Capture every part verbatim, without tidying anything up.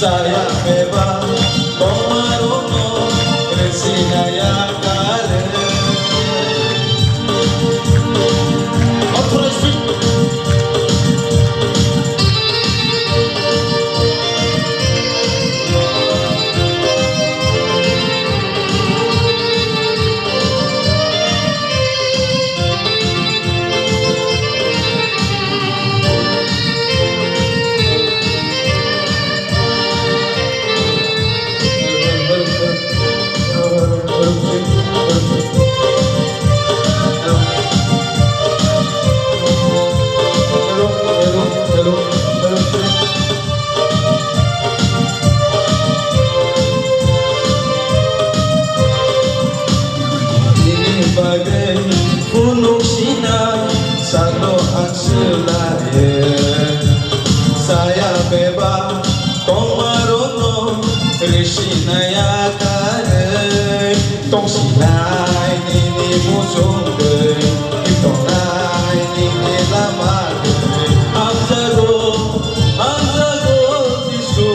Saya beba, tongmarokno resinaya kare. Authorized. Nini bagwi phunuk sina salo ang swlaye. Saya beba tongmarokno risinaya karwi. Tongsinai nini muchungtwi, tongnai nini lama twi. Hamjago, hamjago Jisu,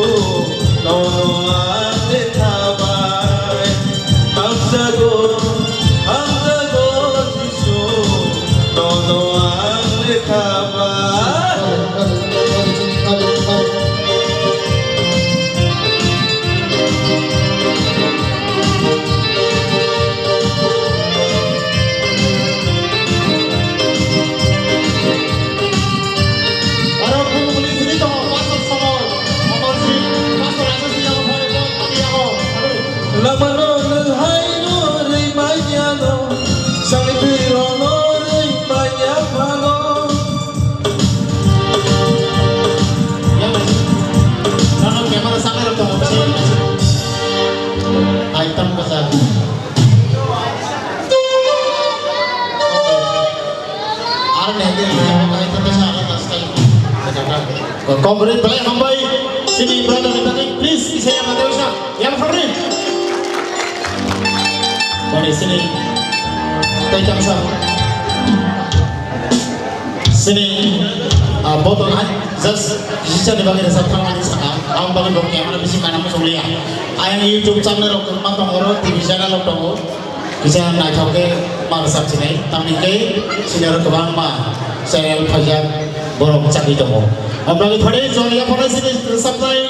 nono ang lekha bai. Hamjago, hamjago Jisu, nono ang lekha bai. Aro phung bwlwi sini tongo, Pastor Somor, Omorjit, Pastor Rajesh ni yago phone phone ani yago. Lamano nwng hai no rwi manya no, sangni twi rono rwi manya phano. Yang, nono camera sangai rok tongo, bisi. Item kwchak. Aro nehdi, nehdi, item kwchak, aro tas kai. Kok beri belai hambai, sini brother ni tadi, please, saya yang ada usah, yang free. Bani sini, tei tangsa. Sini, ah, botol hai, just kisa ni bagwi rwchap thangmani saka, ang bagwi bo camera bisi kana muchung liya. Ayang YouTube channel rok kwbangma tongo, oro T V channel rok tongo. Kisa naithok khe ma rwchap sinai, tamni khe sini oro kwbangma channel phaijak borok chagwi tongo. Ang bagwi thani jol ya phano sini rwchapnai.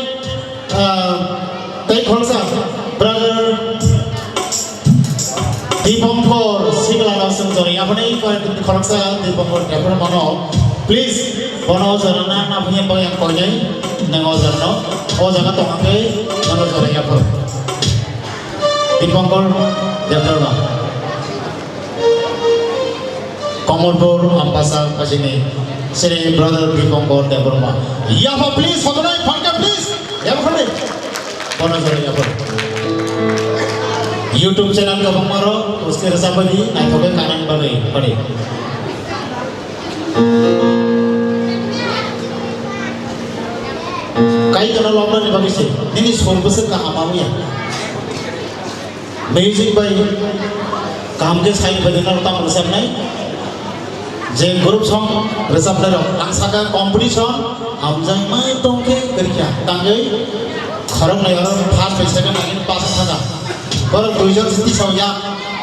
Ah, tei khoroksa brother Dipankar Singla no chwng jora yaphani khoroksa Dipankar Debbarma no. Please, bono o jora na, na phani bagwi ang koinai, nang o jora no, o jaga tong hwnkhe bono jora yaphar. Dipankar Debbarma. Kamalpur, Ampasa, Pajini, sini brother Dipankar Debbarma. Yapha, please, Hotonai, Phanka, please. Yapha, Hotonai. Bono jora yapha. YouTube channel kwbangma rok, uske rwchapani, naithok khe kanani bagwi, padi. Kai tono lockdown ni bagwi se, nini sur bwswk kaham wngya. Music bai kaham khe sai bai nang tamo rwchapnai. Je group song rwchapnai rok ang saka competition hamjakmai tongkhe kwrwikha tangwi khoroknwi oro first bai second agini pass thaka. Borok duijon tisao ya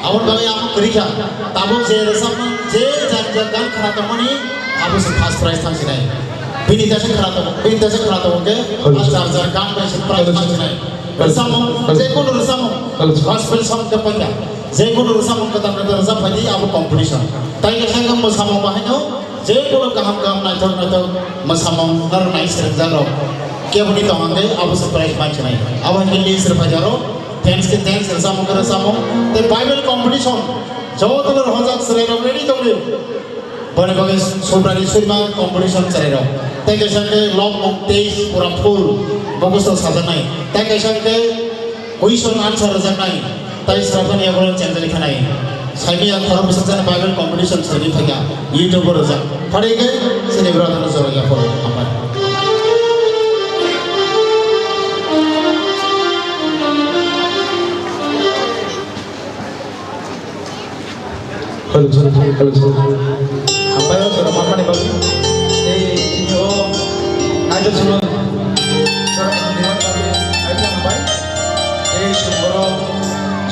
aboni bagwi ang kwrwikha. Tabuk je rwchapmani je jat jat gan khna tongmani abo se first prize thangsinai. Bini tesa khna tongo, bini tesa khna tongo khe a jar jar gan bai se prize thangsinai. Rwchapmung, je kunu rwchapmung, gospel song khe paikha. Je kunu rwchapmung kwtal kwtal rwchap phaidi abo competition. Tai khe khe mwsamung bahaino je kunu kaham kaham naithok naithok mwsamung norok nai srwngjak rok keboni tong hwnkhe abo se prize mansinai. Abo hwnkhe list rwphaijak rok, dance khe dance, rwchapmung khe rwchapmung. Tei Bible competition, joto no hojak chwrai rok ready tongdi. Boni bagwi Subrani Surima competition chwrairok. Tei kaisa khe log muk teis pura full mukhusto sajaknai. Tei kaisa khe question answer rwjaknai. Tei sraphani yagulo chengjani khanai. Saimanya khorok bwsajani Bible competition chwraini phaikha. YouTube o rwjak. Phari khe chini brother no jora yapharo. Hambai. Hello, hello, hello, hello. Hambai o jora manmani bagwi. Ei, tini o idol solo. Jora manmani bagwi.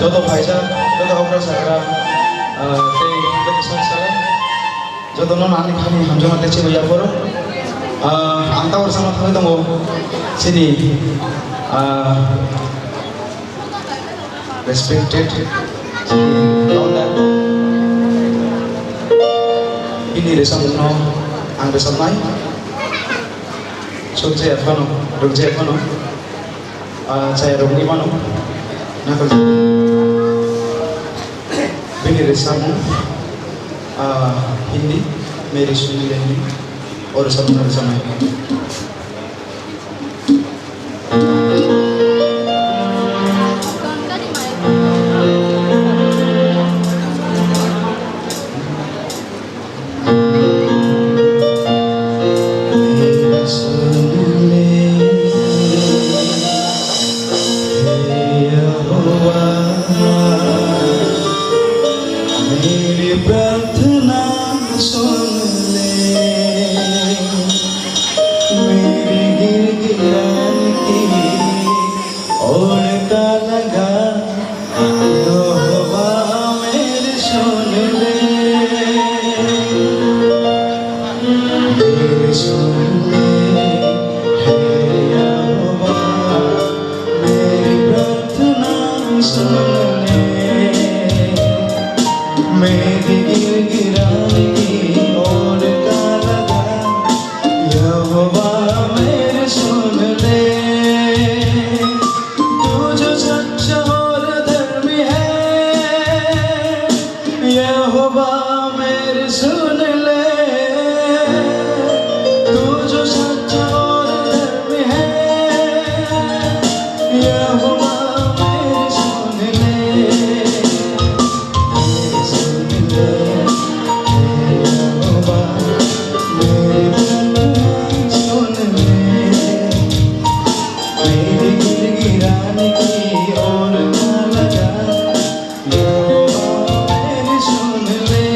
Joto phaijak, joto okra sakra, ah, tei joto songchar, jotono ani khani hamjakma tei chibwi yapharo. Ah, ang tabuk sama thangwi tongo chini, ah, respected chini founder. Bini rwchapmungno ang rwchapnai. Sokjaya phano, rwkjaya phano. Ah, chaya rwgwi mano. Naithok. Bini rwchapmung, ah, Hindi, Meri Suni Leni, o rwchapmung rwchapnai. मेरी प्रार्थना सुन ले, मेरी गिड़गिड़ाने की ओर का लगा, यहोवा मेरी सुन ले। मेरी सुन ले, हे यहोवा, मेरी प्रार्थना सुन ले। मेरी गिड़गिड़ाने की ओर का लगा, यहोवा मेरी सुन ले। तू जो सच्चा और धर्मी है, यहोवा मेरी सुन ले। तू जो सच्चा और धर्मी है, यहोवा मेरी सुन ले। मेरी सुन ले, हे यहोवा, मेरी प्रार्थना सुन ले। मेरी गिड़गिड़ाने की ओर ना लगा, यहोवा मेरी सुन ले।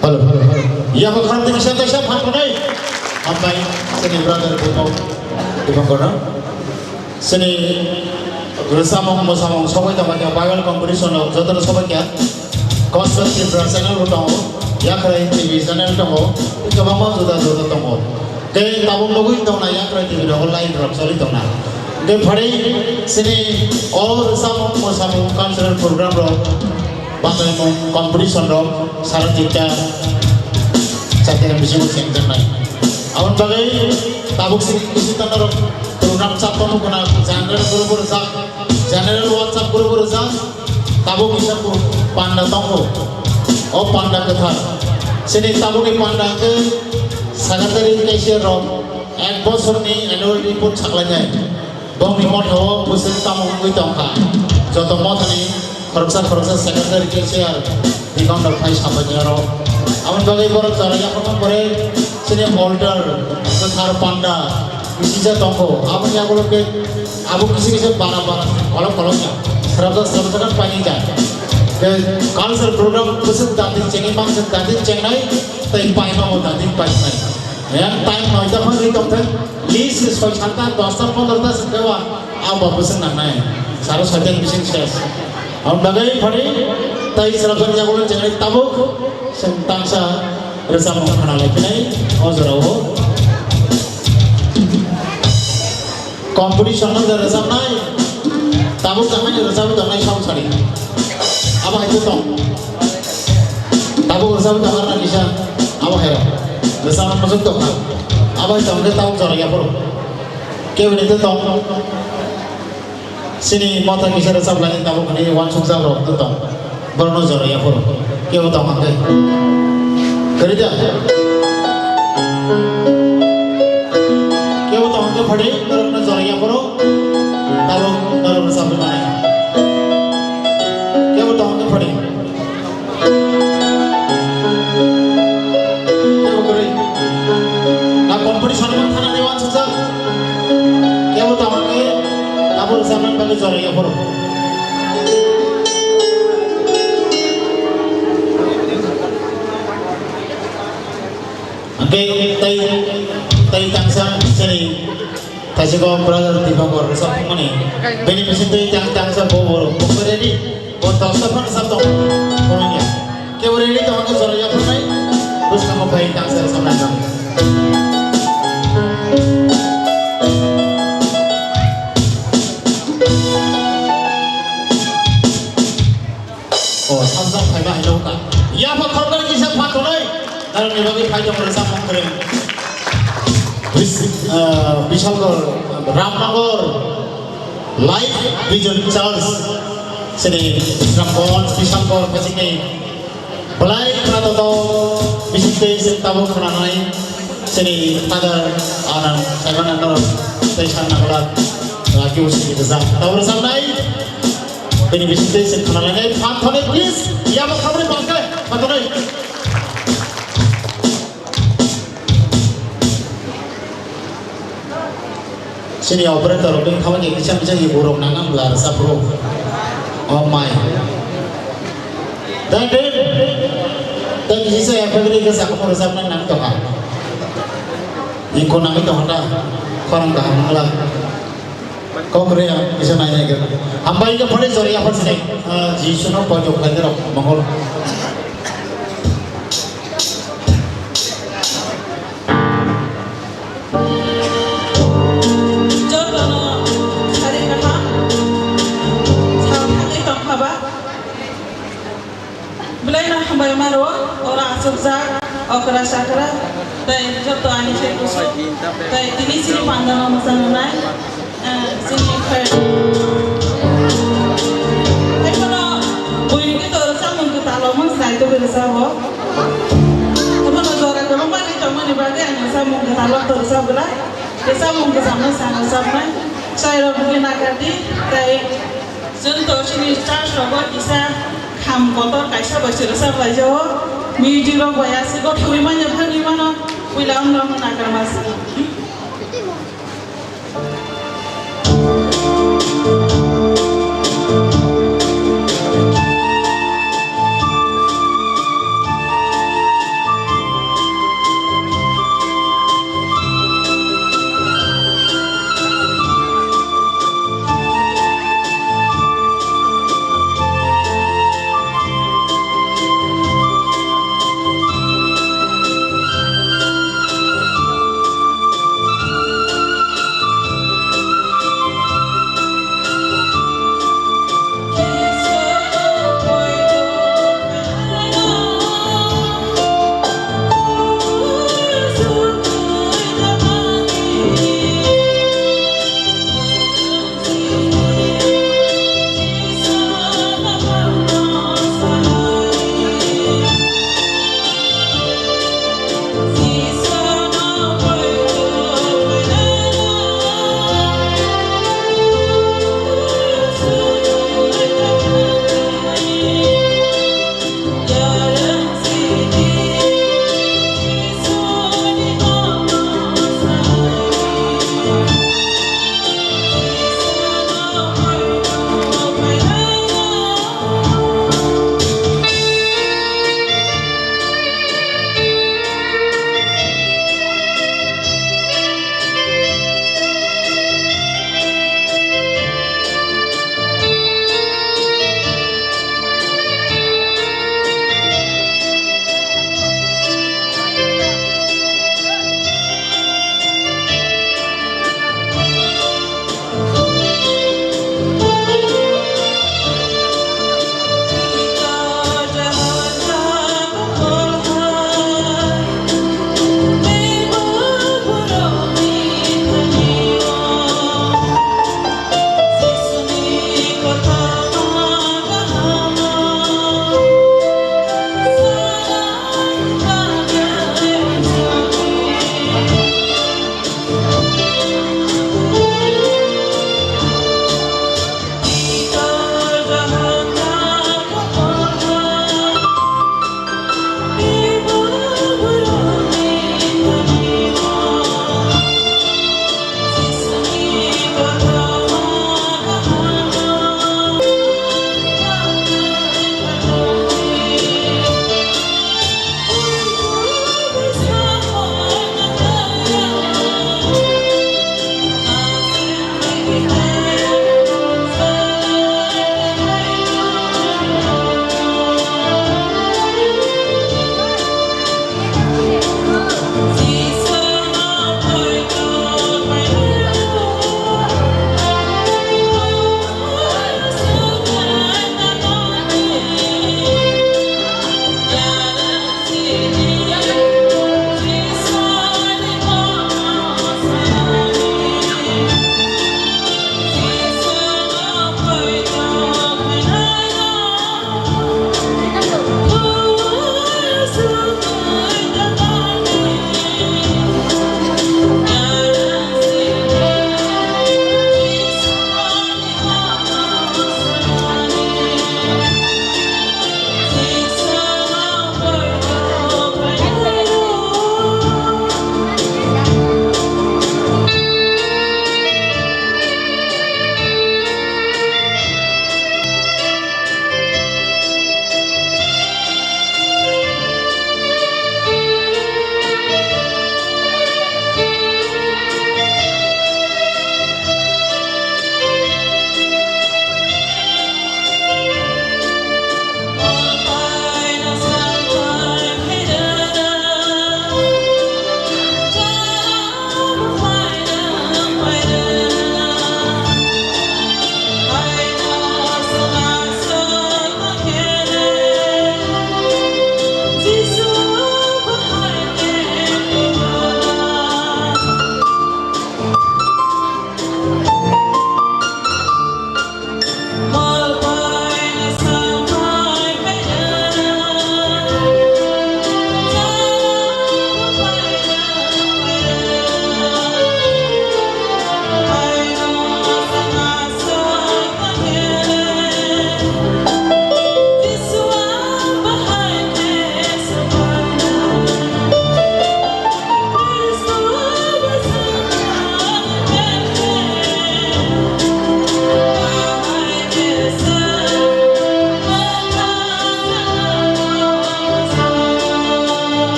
Hello, hello, hello. Yabo khan tini sa kaisa phan tonai. Hambai, sini brother Dipok, Dipok kono. Sini rwchapmung, mwsamung sobai tongma khe Bible competition o jotono sobai khe Gospel Tripura channel bo tongo, Yakhrai T V channel tongo, kwbangma juda juda tongo. Tei tabuk nugwi tongna Yakhrai T V rogo live rok choli tongna. Tei phari sini o rwchapmung, mwsamung cultural program rok Bataimung competition rok sara tikta chatina bisingo chengjaknai. Aboni bagwi tabuk sini kisi tangna rok program chattono gwnang general group rwjak, general WhatsApp group rwjak, tabuk kisa panda tongo. O panda kwthar. Sini tabukni panda hwnkhe secretary cashier rok ek bosorni annual report saklainai. Bongni motha o bwswk tamo wngwi tongkha. Joto mothani khoroksa khoroksa secretary cashier bikon rok phai sabai aro. Aboni bagwi borok chwrai yaphangma pore chini altar kwthar panda bisija tongkho. Aboni yagulo khe abo kisa kisa bara bara kolok kolok ya. Srabjak srabjak paini ja. Khe culture program bwswk dati chengwi mangsa dati chengnai tei paima bo dati painai. Yang time noita phang ri tongthai, list soi santa, dosta, pondrota sengkewa, ang bo bwswk nangnai. Saro soitan bising ses. Ang dagai phari, tai srabjak yagulo chengnai tabuk, seng tangsa rwchapmung khana lai phinai, o jorao. Competition no da rwchapnai. Tabuk tangmani rwchapwi tongnai song sari. Abo hai khe tong. Tabuk rwchapwi tong arna kisa. Abo hai rok. Rwchapna muchung tongkha. Abo hai tong khe tabuk jora yaphuru. Kebini tong. Sini motha kisa rwchaplani tabuk hwnwi uansukjak rok tong. Borokno jora yaphuru. Kebo tong hwnkhe. Kwrwi da? Kebo tong hwnkhe phadi, norokno jora yaphuru. Tabuk norokno sabwi manai. Kebo tong hwnkhe phadi. Kebo kwrwi. Na competition man thana de uansukjak. Kebo tong hwnkhe tabuk rwchapnani bagwi jora yaphuru. Hwnkhe tei, tei tangsa chini thaichiko brother Dipakor rwchapmani. Bini bising tei tang, tangsa bo, bo, bo ready. Bo dosta phano rwchap tong. Bono ya. Kebo ready tong hwnkhe jora yaphurnai. Bwskango phai tangsa rwchapnai tong. O, samsang phaima hai nokha. Yapha khoroknani kisa phan tonai. Narwkni bagwi phai tongo rwchapmung kwrwng. Bis-, ah, Bishalgarh, Ramnagar, Life Vision Church. Sini Bisramganj, Bishalgarh, Kachingni. Belai khna tongthok, bising tei chwng tabuk khwnanai. Chini Father Anand Saimanano tei Sanna Glak Raki Usini Bwsa. Tabuk rwchapnai. Bini bising tei chwng khwnalainai. Phan thonai, please. Yabo khamri bangkhe. Phan thonai. Chini operator rok wng thangma khe kisa misa ni borok nang ang bwla rwchap rw. Oh my. Dai dai. Dai kisa effect ri kisa kamu rwchapna nang tongkha. Ingko nangwi tongkha ta. Khorang kaham wngla. Kok re ya kisa nai nai khe. Hambai khe phone jori ya phone sini. Ah, Jisu no poito khlai rok mongol. Jotono sari kaham sal thangwi tongkha ba. Belai no hambai maro, oro achukjak, okra chakra, tei joto ani sai kusuk, tei tini chini panda no mwchang nai. Eh, chini khe. Tei bono buini khe to rwchapmung kwtal o mwsnai tubui rwchabo. Tei bono jora kwbangma ni tongmani bagwi ang rwchapmung kwtal o to rwchap glak. Rwchapmung kwchangno sang rwchapnai. Chwrairok bini nakardi, tei chwng to chini church rogo kisa kham kotor kaisa bai se rwchap laijao. Music rok bai aswk gothaui manya phagwi mano. Puila wngno wngno nakarma se.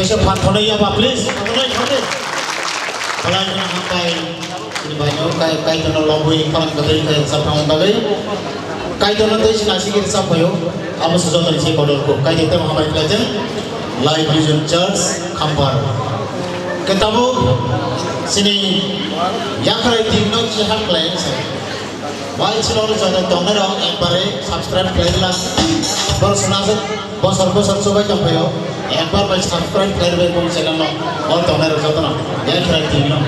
Kaisa phan thonai ya ba, please. Thonai, thonai. Belai no hambai. Chini bai no kai, kai tono lobwi phalang kadai kai saphang bagwi. Kai tono tei sina sigir saphayo. Abo se joto ni se bodol ko. Kai tono hambai khlai jeng. Life Vision Church, Khampar. Ke tabuk chini yakrai team no chihak khlai sa. Bai chwla o joto tongnai rok ekbare subscribe khlai la. Bor swnaswk bosor bosor chubai tongphaio. Ekbar bai subscribe khlai rwbai boni channel no. O tongnai rok joto no. Yakrai team no.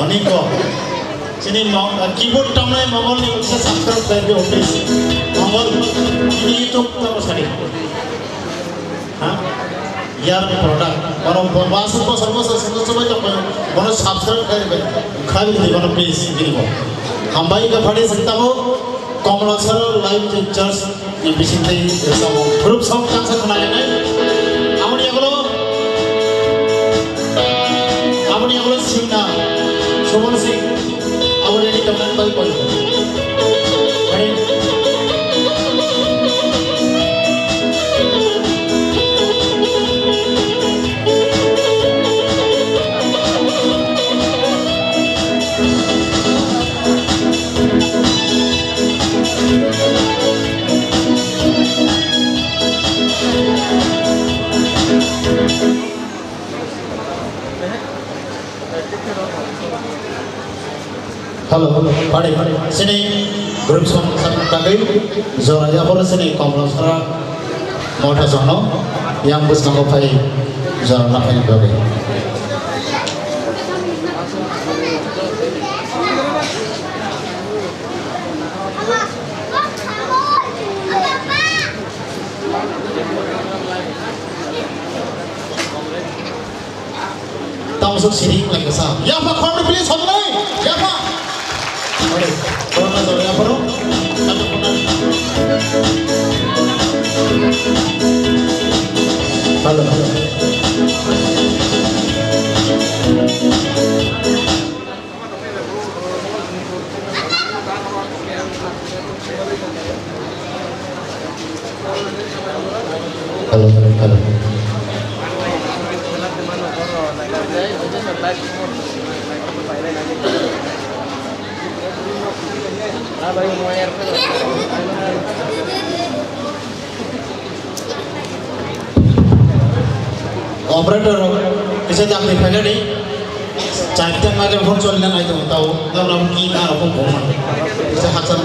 Oni ko. Chini mo-, keyboard tamnai mobile ni usa subscribe khlai rwbai please. Mobile ni YouTube tamo sari. Ha? Yar ni product. Bono bo-, basu bosor bosor sendo chubai tongphaio. Bono subscribe khlai rwbai. Khlai rwbai bono please bini bo. Hambai ka phadi sitabo Komlasara Life Church ni bising tei rwchapmung. Group song tangsa khna nai. Aboni yagulo, aboni yagulo singna Suman Singh. Aboni ni tamnai bai bai. Ani. Hello, pare, pare. Sini group song tangwi jora yaporo sini Komlasara motha jono yang bwskango phai jora naphai bagwi. Tamo sok siri lai kasa. Yapha khoroknwi please hoknai. Yapha. Ore, corona jora yapharo. Hello, hello. Hello, hello, hello. Operator, kisa jakni phaikha di. Charta microphone choli na nai tongo tao. Tao na ki na rokho boma. Kisa haksan.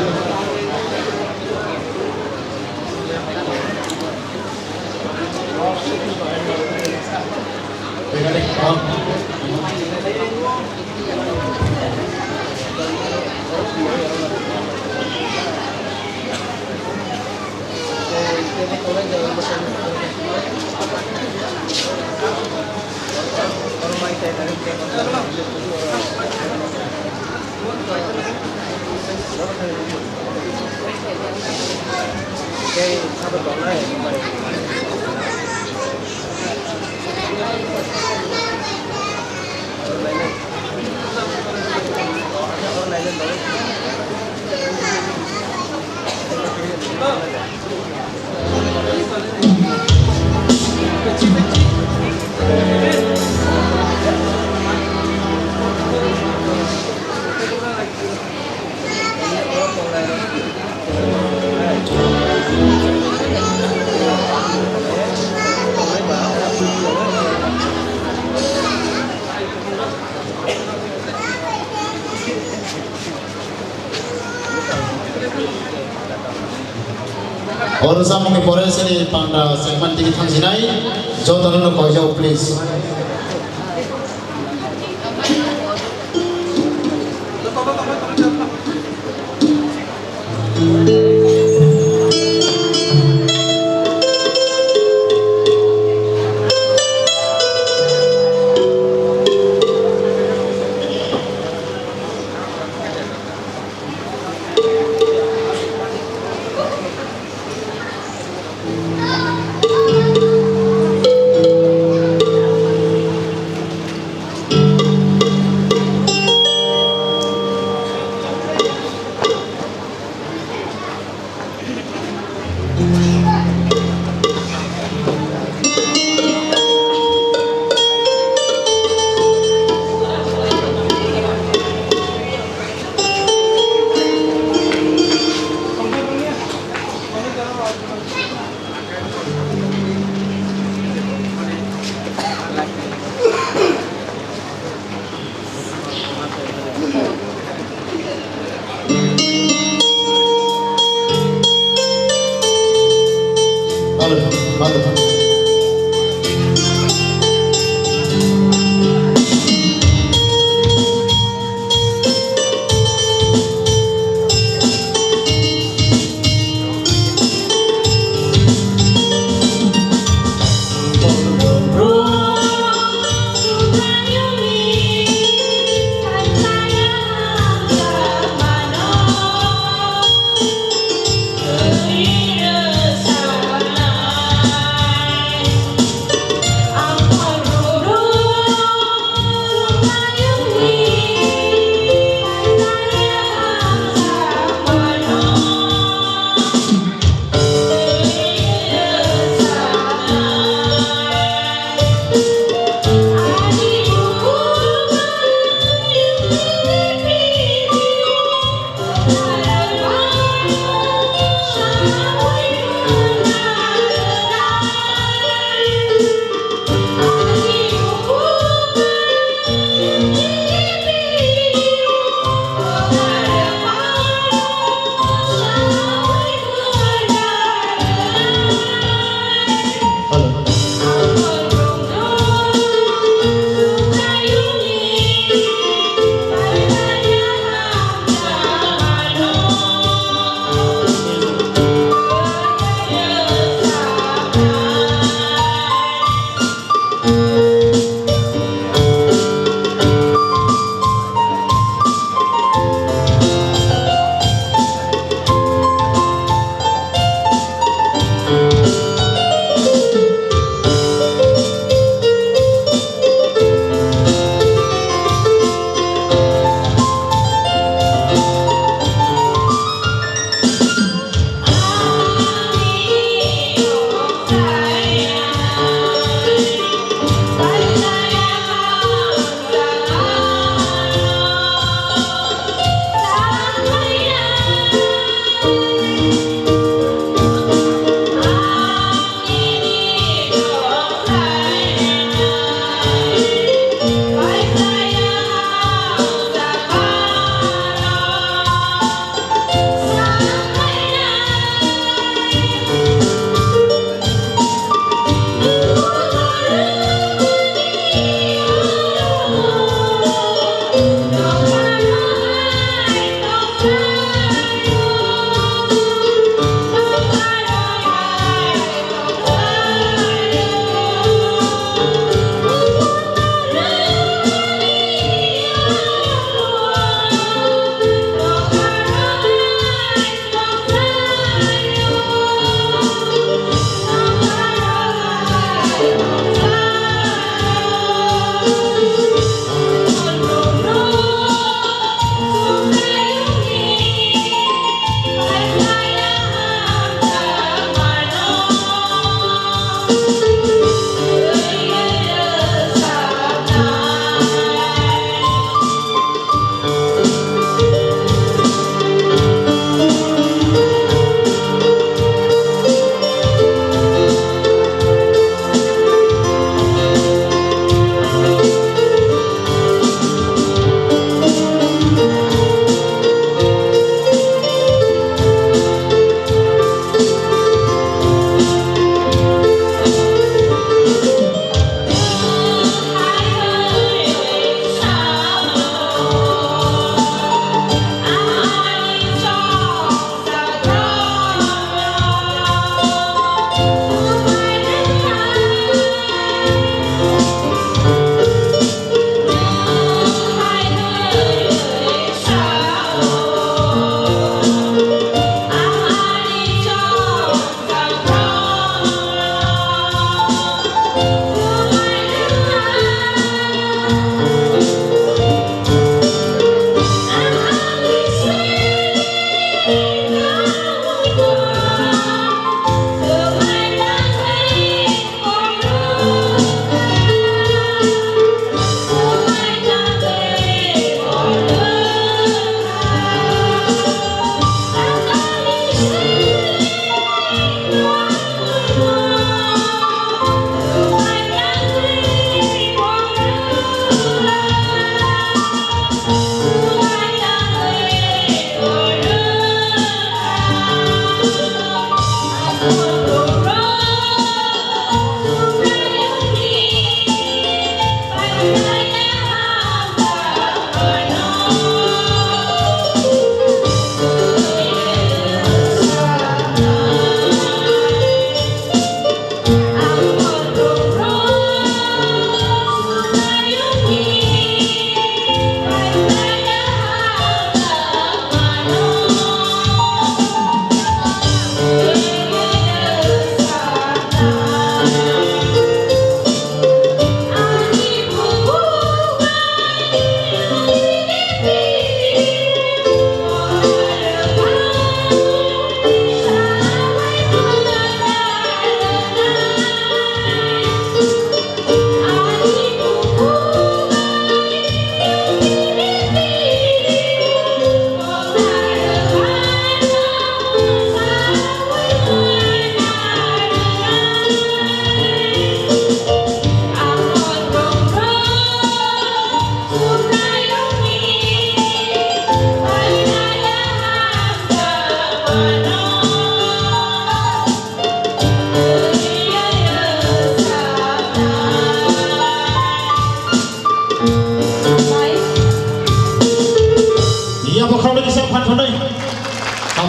Oro samungni pore sini panda segment tigi thangsinai, jotono no koijao, please.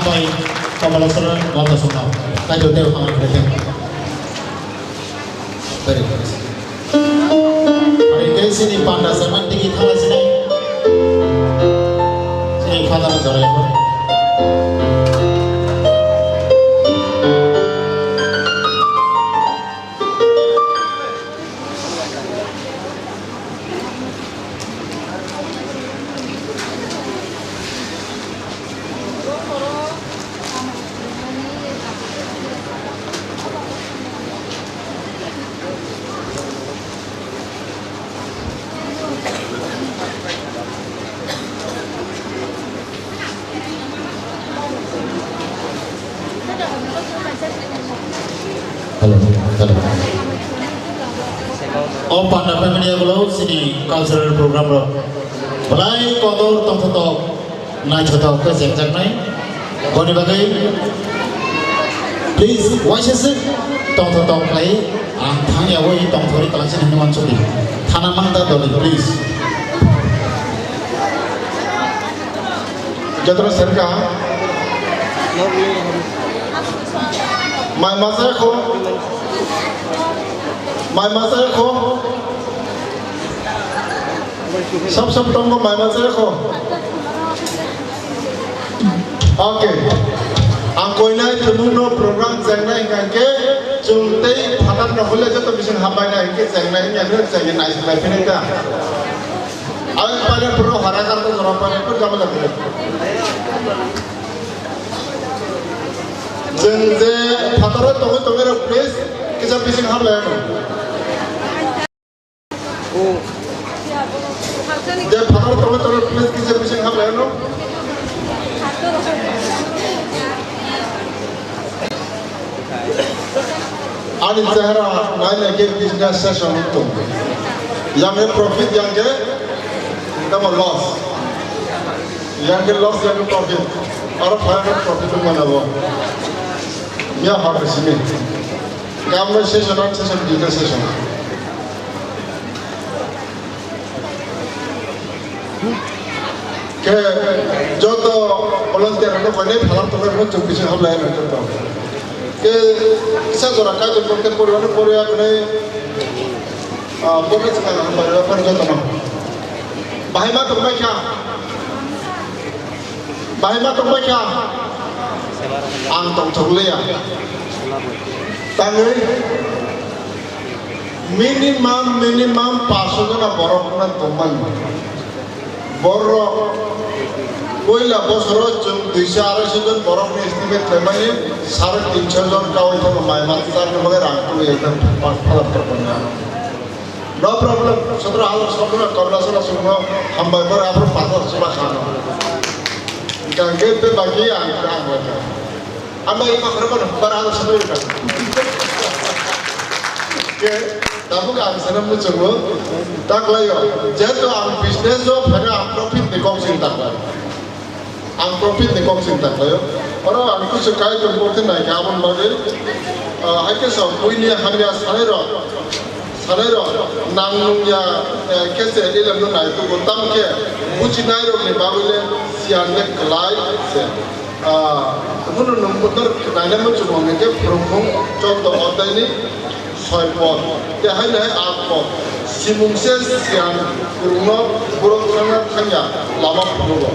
Pai Kamalachara Mata Songha. Kaitor tei hamai khlai thang. Very good. Ari khe sini panda semen tiki thala sini. Sini khata na jora ya. Hello, hello. O panda phaimani yagulo sini cultural program rok belai kotor tongthotok, naithotok khe chengjaknai. Boni bagwi please waisa se tongthotok khlai, ang thang yaui tongthori twlangsa hinwi mansukdi. Thana mangda doli, please. Jotono serka. Mai masa kho. Mai masa kho. Sab sab tongo mai masa kho. Okay. Ang koinai tumungno program chengnai hingkha khe chwng tei phatar no hole joto bising hambai nai hingkhe chengnai hingkha khe chengnai nai sinai phini ta. Ang paina puro hara kar to jora paina puro jama jama. Jeng je phataro tongwi tongwi rok please kisa bising hamlai ano. Je phataro tongwi tongwi rok please kisa bising hamlai ano. Ani chehara nai nai khe business session wng tong. Yang khe profit, yang khe tamo loss. Yang khe loss, yang khe profit. Aro phai khe profit wng mano bo. Ya hor sini. Kam no session, ang session, business session. Khe joto volunteer rokno koinai phalang tongnairokno chwng bising hamlai rw joto. Khe kisa jora Kaitor tongkhe poriwano poriya kwnwi, ah, borokno chwng hambai rw phano jotono. Bahai ma tongbai kha. Bahai ma tongbai kha. Ang tongthok liya. Tangwi minimum, minimum paanch sho jona borok wngna tongmani. Borok puila bosoro chwng duiso araisho jon borokni estimate khlaimani, sare tinsho jon kaui phano mai masa chakna bagwi rang twi ekdom pass phalar tongmani. No problem, sotoro hazar sotoro kabla sara songno hambai pore aphuru pathor sima khano. Hingkha hingkhe tei baki ang, ang bai kha. Ang bai kha khorokno bara hazar sotoro kha. Ke, tabuk ang sana muchungo, taklaio. Jehetu ang business o phaina ang profit ni kok sing taklai. Ang profit ni kok sing taklaio. Oro ang kusu kai tong kok nai kha aboni bagwi, ah, hai khe sa buini hamya sanai rok. Sanai rok, nang nung ya, eh, khe se ilam no nai tugo, tamo khe bujinai rok ni bagwi le siyan le kwlai se. Ah, hwnwi nung butor naina muchung mung khe phwrwngmung chwddo odhai ni soi pod, tei hai nai aat pod. Simung se siyan kwrwngno borok thangna thangya lama phunukgo.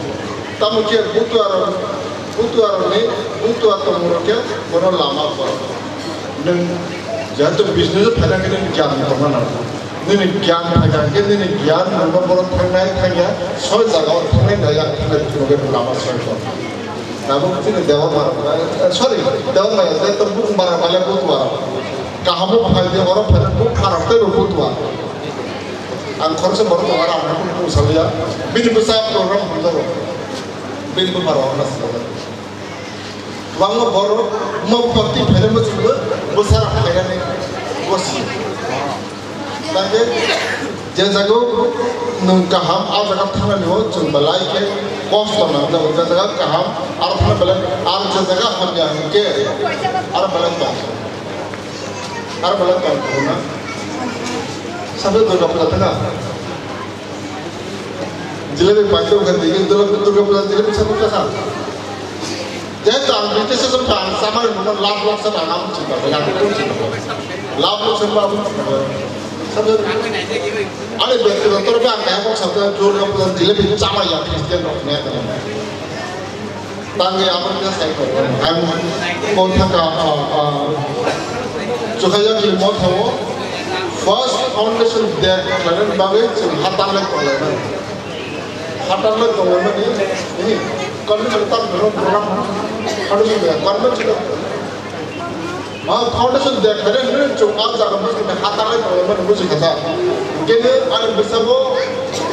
Tamo khe butuarok, butuarokni butua tongmungrok khe bono lama phunukgo. Nwng jehetu business o phaina khe nini gyan tongna nango. Nini gyan phaikha khe nini gyan nwngno borok thangnai thangya soi jaga o thangnai naiya thangnai phunukgwi lama soi tong. Tabuk chini Debbarma, eh, sorry, Debbarma ya, je to Buthbarok bai le Buthbarok. Kaham o phai di, oro phai di, Buthbarok tei bo Buthbar. Ang khoroksa borok tongo, ang kunu kunu saliya. Bini bwsa program hamjago. Bini bupharok hamna sijak. Kwbangma borok mok bakti phaina muchungwi bwsarok phainani bosi. Tangkhe je jaga o nwng kaham, a jaga thangnani o chwng belai khe kosto nangjago. Je jaga kaham, aro thangna belai, aro je jaga hamya hwnkhe aro belai tong. Aro belai tong khorokna. Sabe Durga Puja thangkha. Jilebi paito kha, Durga, Durga Puja jilebi sabe thangkha. Jehetu ang British se wngkha, ang chamani nungno lakh lakh se rang ang chinta khlai, ang kunu chinta khlai. Lakh lakh se ba ang chinta khlai. Sabe, ani byaktigoto rupe ang kaya kok sabda Durga Puja jilebi chamaya Christian rok ne khlai. Tangwi abo khe sai kok ang kok thaka, ah, ah, Chukhaiyakli motha o first foundation day khlainani bagwi chwng ha tanglai tonglai mani. Hatam le tongmani, ini, convention tam dulu program, foundation day, convention. Ah, foundation day, kare ni chung ah jaga bus kita hatam le tongmani bus kita. Kini ani bisa bo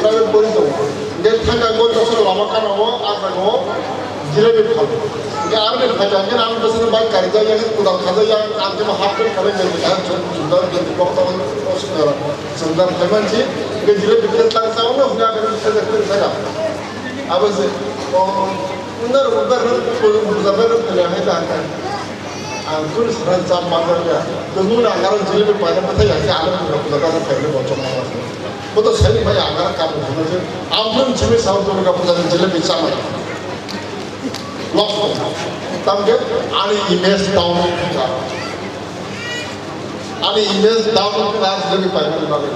private pori to. Dia thaga go to solo lama kan ho, ah jaga ho, jilebi khal. Dia army khaja, kini ani bisa bai karja yang kudang khaja yang anti ma hapte kare ni kan chung chung dan dan bok to. Sundar kaimansi, ke jile bikle tang sa ono huna ke bisa de kle saka. Abo se, o, undar undar ko buza ber kle hai ta ta. Ang kun sara jam ma ber ya. To mun na ngaro jile bi pai na pathai ya, ya alo ko buza ber pai na bocong ma. Ko to sai ma ya ngaro kam ko na je. Am kun chimi sa to ka buza jile bi sama. Lost. Tam ke ani image down ka. Ani image down class level paimani bagwi.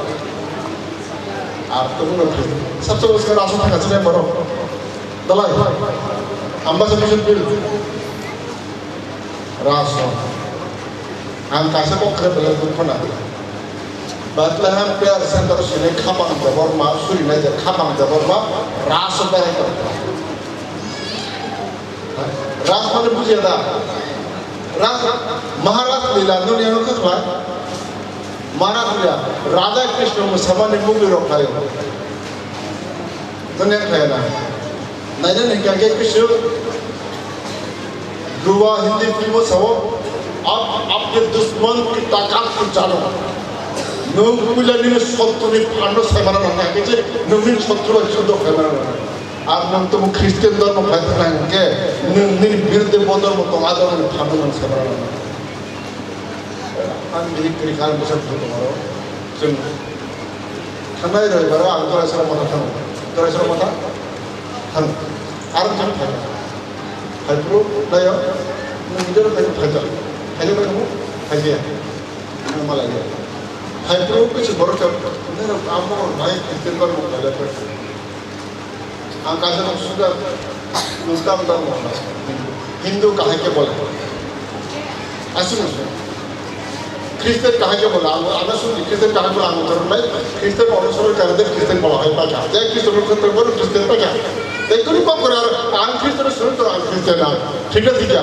Ar tabukno thwi. Sabse uske raso thangka chini borok. Dalai. Ambasa mission field. Raso. Ang kaisa kok khe belai dukho na. Bethlehem Prayer Center sini khapang Debbarma, suri nai je khapang Debbarma, raso berai tong. Ras mane bujiya da? Ras, Maharaj Lila nung yang khe khlai? Maharaj Lila, Radha Krishna mwsamani movie rok khlai. Nung yang khlai na? Naina ni kya kya kisu? Gua Hindi film o sao, "Aap apne dushman ki taakat ko jano." Nung puila nini sotru ni phano saimana nang khe, nung nini sotru bai judo khlaimana nang. Ar nwng tamo Christian dhormo phai thangna hinkhe, nwng nini birudhe bo dhormo tong, a dhormoni phanno nwng saimanna nang. Ang bihik kwrwi kha, ang bwsa bwswk tongo. Chwng thangnai roibaro ang Doraisora motha thango. Doraisora motha thango. Aro chwng phaikha. Phaiphuru naio, nwng jora phai phaikha. Phaikha bai nwngo phaikha. Nwng malai ya. Phaiphuru kisi borok chwng, nwng amo nai Christian dhormo khlai lai. Ang kaisa rok suda nuktam dam Hindu kahai ke bole. Aswk no. Christian kahai ke bole. Ang, ang sudi Christian kahai bole ang thor nai. Christian ono soro kahai de Christian bole hai paja. Je Christian no khetre bole Christian paja. Te kuni kok kora ang Christian suru to ang Christian na. Thik na thik ya.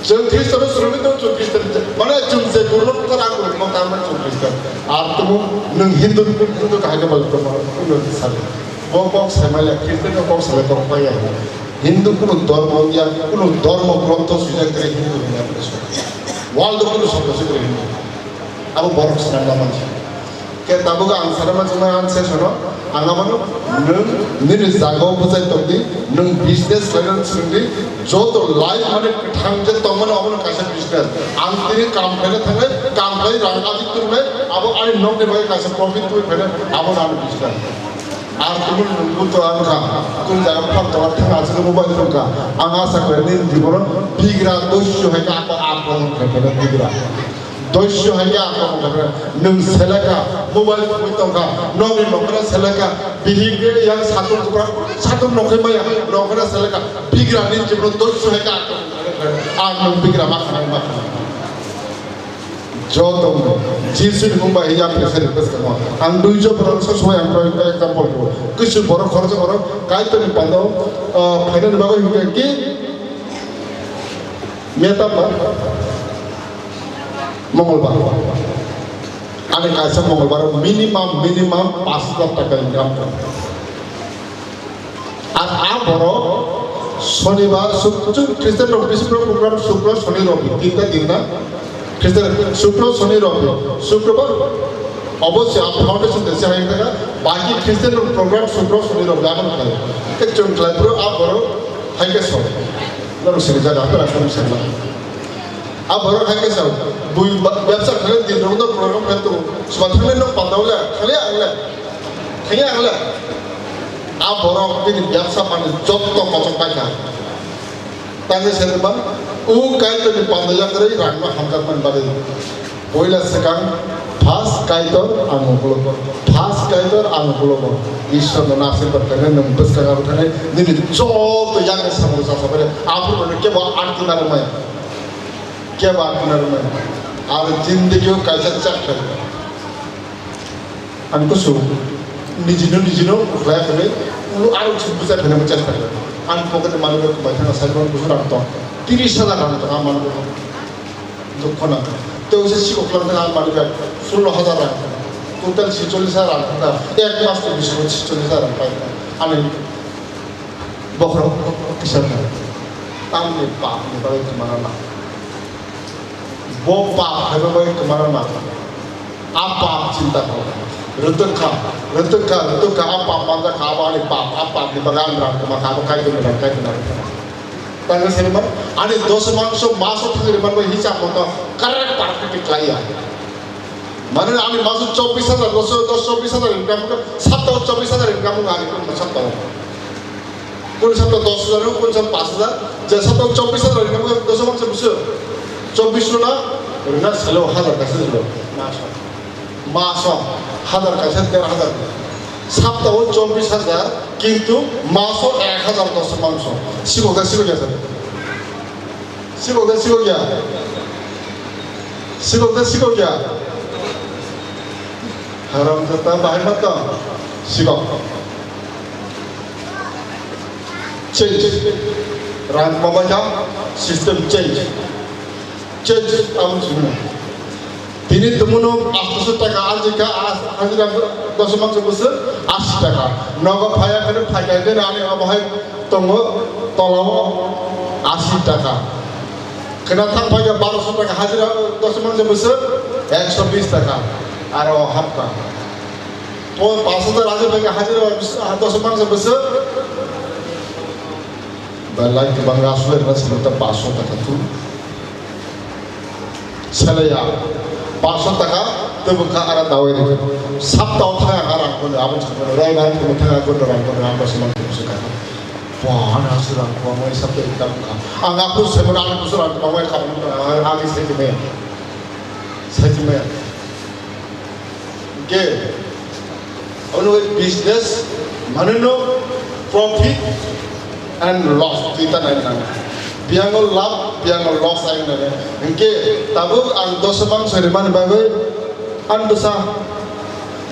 Chwng Khristo no srwngwi tong, chwng Khristo ni, mane chwng je guru no kwthar ang rwngma tamo chwng Khristo. Ar tumo nwng Hindu, Hindu kahai khe bal tongma, Hindu ni sadi. Bo kok sai maya, Khristo no kok sai tong maya. Hindu kunu dhormo ya, kunu dhormo grontho swijak kre Hindu ni ya. World kunu sabda se kre Hindu. Abo borok swnam lamansi. Khe tabuk ang sana ma chwngma ang se sono, ang abono nwng nini jagao bwchai tongdi, nwng business khlaina swngdi, joto life mane kwthang je tongmani abono kaisa business. Ang tini kam khlaina thangnai, kam khlai rang ajik twngnai, abo ani nokni bagwi kaisa profit twi phainai, abono ani business. Ar kubun buto ang kha, kun jaga phar tola thang aswk mobile phone kha, ang asa khlai nini jibono bigra doisyo hai khe ako akromon khlai phainai bigra. Doisyo hai khe ang tongkha, nwng seleka, mobile tubui tongkha, nokni nokra seleka, bihik yang satung kupra, satung nokhai maya, nokra seleka, bigra ni jibro doisyo hai khe ang tongkha, ang nwng bigra ma khanai ma khanai. Joto Jisu ni mung bai ya pressure request kamo. Ang duijo borok so so yang pro example ko. Kisu borok khoroksa borok kaitor ni pando, ah, phaina ni bagwi hingke ki meta ba. Mongolbar. Ani kaisa Mongolbar minimum, minimum paanch lakh taka income kha. Ar a borok Sonibar, Suk-, Suk-, Christian rok bisi program Sukro, Soni, Robi, tinta din na. Christian Sukro, Soni, Robi. Sukrobar obosyo a foundation de se hai taka, baki Christian rok program Sukro, Soni, Robi, aboni khlai. Ke chwng khlai phuru a borok hai ke sok. Norok sini jaga, norok sini jaga. A borok hai khe sao, bui ba-, bebsa khlai din rok no program khe tu, sma thangnai no panda le, khali ang le, khali ang le. A borok bini bebsa mani jotto kochok pai kha. Tangwi saimano, o Kaitorni panda yakarwi rangno hamjakmani bagwi. Poila swkang, first Kaitor ang ukulogo. First Kaitor ang ukulogo. Ishwarno asirwad khainai, nwng bwskang abo khainai, nini joto yakni samung chasabari. Aphuru kebo arti narwkmaya. Kebo arti narwkmaya. Aro jindegio kaisa chak khainai. Ang kusu nijino nijino khlai khlai ulo aro chuk bwsa khaina mo chesta khlai. Ang pocket mani bai kwbai thangna sai kusu rang tong. Tiris hajar rang tong ang mani bai. Dukho nang. Tei usa siko khwlai thang ang mani bai sullo hajar rang. Total chicholish hajar rang thang. Ek mas to bisi chicholish hajar rang pai. Ani bokhorok kisa thang. Tamni pap ni bagwi kwmana na. Bo pap hai bagwi kwmana na. A pap chinta kho. Rwtwk kha, rwtwk kha, rwtwk kha, a pap manjak kha, abo ani pap, a pap ni bagwi ang rang kwma kha, abo Kaitor ni rang, Kaitor ni rang. Tangwi saimano, ani dos mangso maso thangwi rwmani bai hisab moto correct perfect khlai ya. Mane ani maso chobbish hajar, dos, dos chobbish hajar income kha, saptao chobbish hajar income kha ani kun saptao. Kun sapta dos hajar, kun sapta panch hajar, je sapta chobbish hajar rwna dos mangso bwswk. Chobbish rwna, rwna salo hajar kaisa rwna. Maso. Maso hajar kaisa der hajar. Sapta o chobbish hajar, kintu maso ek hajar dos mangso. Sikok da sikok ya sir. Sikok da sikok ya. Sikok da sikok ya. Haram jata bahai mata. Sikok. Change. Rang mama jam, system change. Change aboni simi. Tini tumuno astoso taka ajika as-, hajira dos mangso bwswk asi taka. Nogo phaya khe phaikha khe ani obo hai tongo tolao asi taka. Khena thang phaikha baroso taka hajira dos mangso bwswk ekso bis taka. Aro hapkha. O panch hajar hajira phaikha hajira dos mangso bwswk. Belai kwbang aswk rwna simi ta paanch sho taka tu. Selaya paanch sho taka tei bwkha ara dawi rw. Sapta o thang ang rang kono abo thang kono rai bai kono thang kono rang kono rang kono rang kono. Bo ani aswk rang kono mai sapta income kha. Ang aphuru semo ani kusur rang kono mai kha ani sai timi. Sai timi. Hingke, omo business mane no profit and loss duita nai nang. Biyango lab, biyango loss ai nai. Hingke, tabuk ang dos mangso rimani bagwi ang bwsa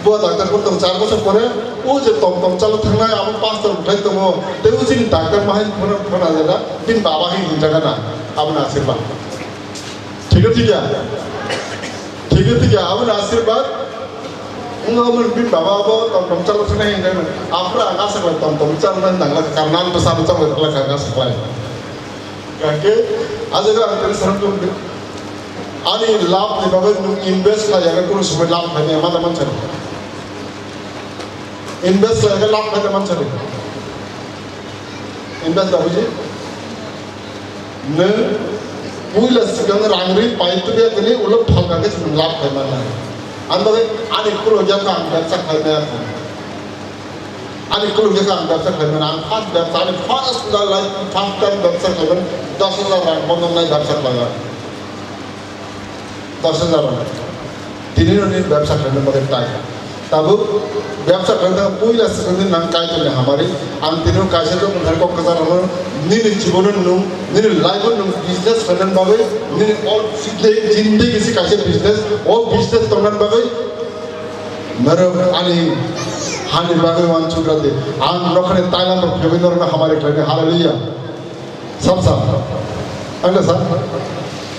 bo doctor bo tong char bosor pore o je tom tom chalo thangnai abo pastor uthai tongo. Tei o chini doctor mahai phone phone ajada bin baba hin hinjaga na abo na asirba. Thik thik ya. Thik thik ya. Abo na asirba. Wngkha omo ni bini baba bo tom tom chalo thangna hinwi nang. Aphuru ang asa khlai tom tom chalo nang nang la karnan bwsa bwsa bai khlai kha asa khlai. Kake ajaga ang tini salam tong ani lab ni bagwi nwng invest khlai ya kunu somoi lab khlai ya ma da man chari. Invest khlai ya lab khlai da man chari. Invest da buji. Nwng puila swkang rang ri pai tubya tini ulo phalka khe chwng lab khai manna. Ani bagwi ani khulokya kha ang bebsa khlai maya kha. Ani khulokya kha ang bebsa khlai maya. Ang first bebsa, ani first life, first time bebsa khlai maya. Dos hajar rang bondon nai bebsa khlai maya. Dos hajar rang. Tini no nini bebsa khlaina bagwi tai. Tabuk bebsa khlaina puila swkangni nang Kaitorni hamari. Ang tini no kaisa kok kwchar rwno nini jibono nwng nini life o nwng business khlaina bagwi nini all jindegi si kaisa business o business tongna bagwi norok ani hani bagwi wansukra di. Ang nokhani tailam rok phiyogwi norokno hamari khlaini. Hallelujah. Sam sam. Ang na sa.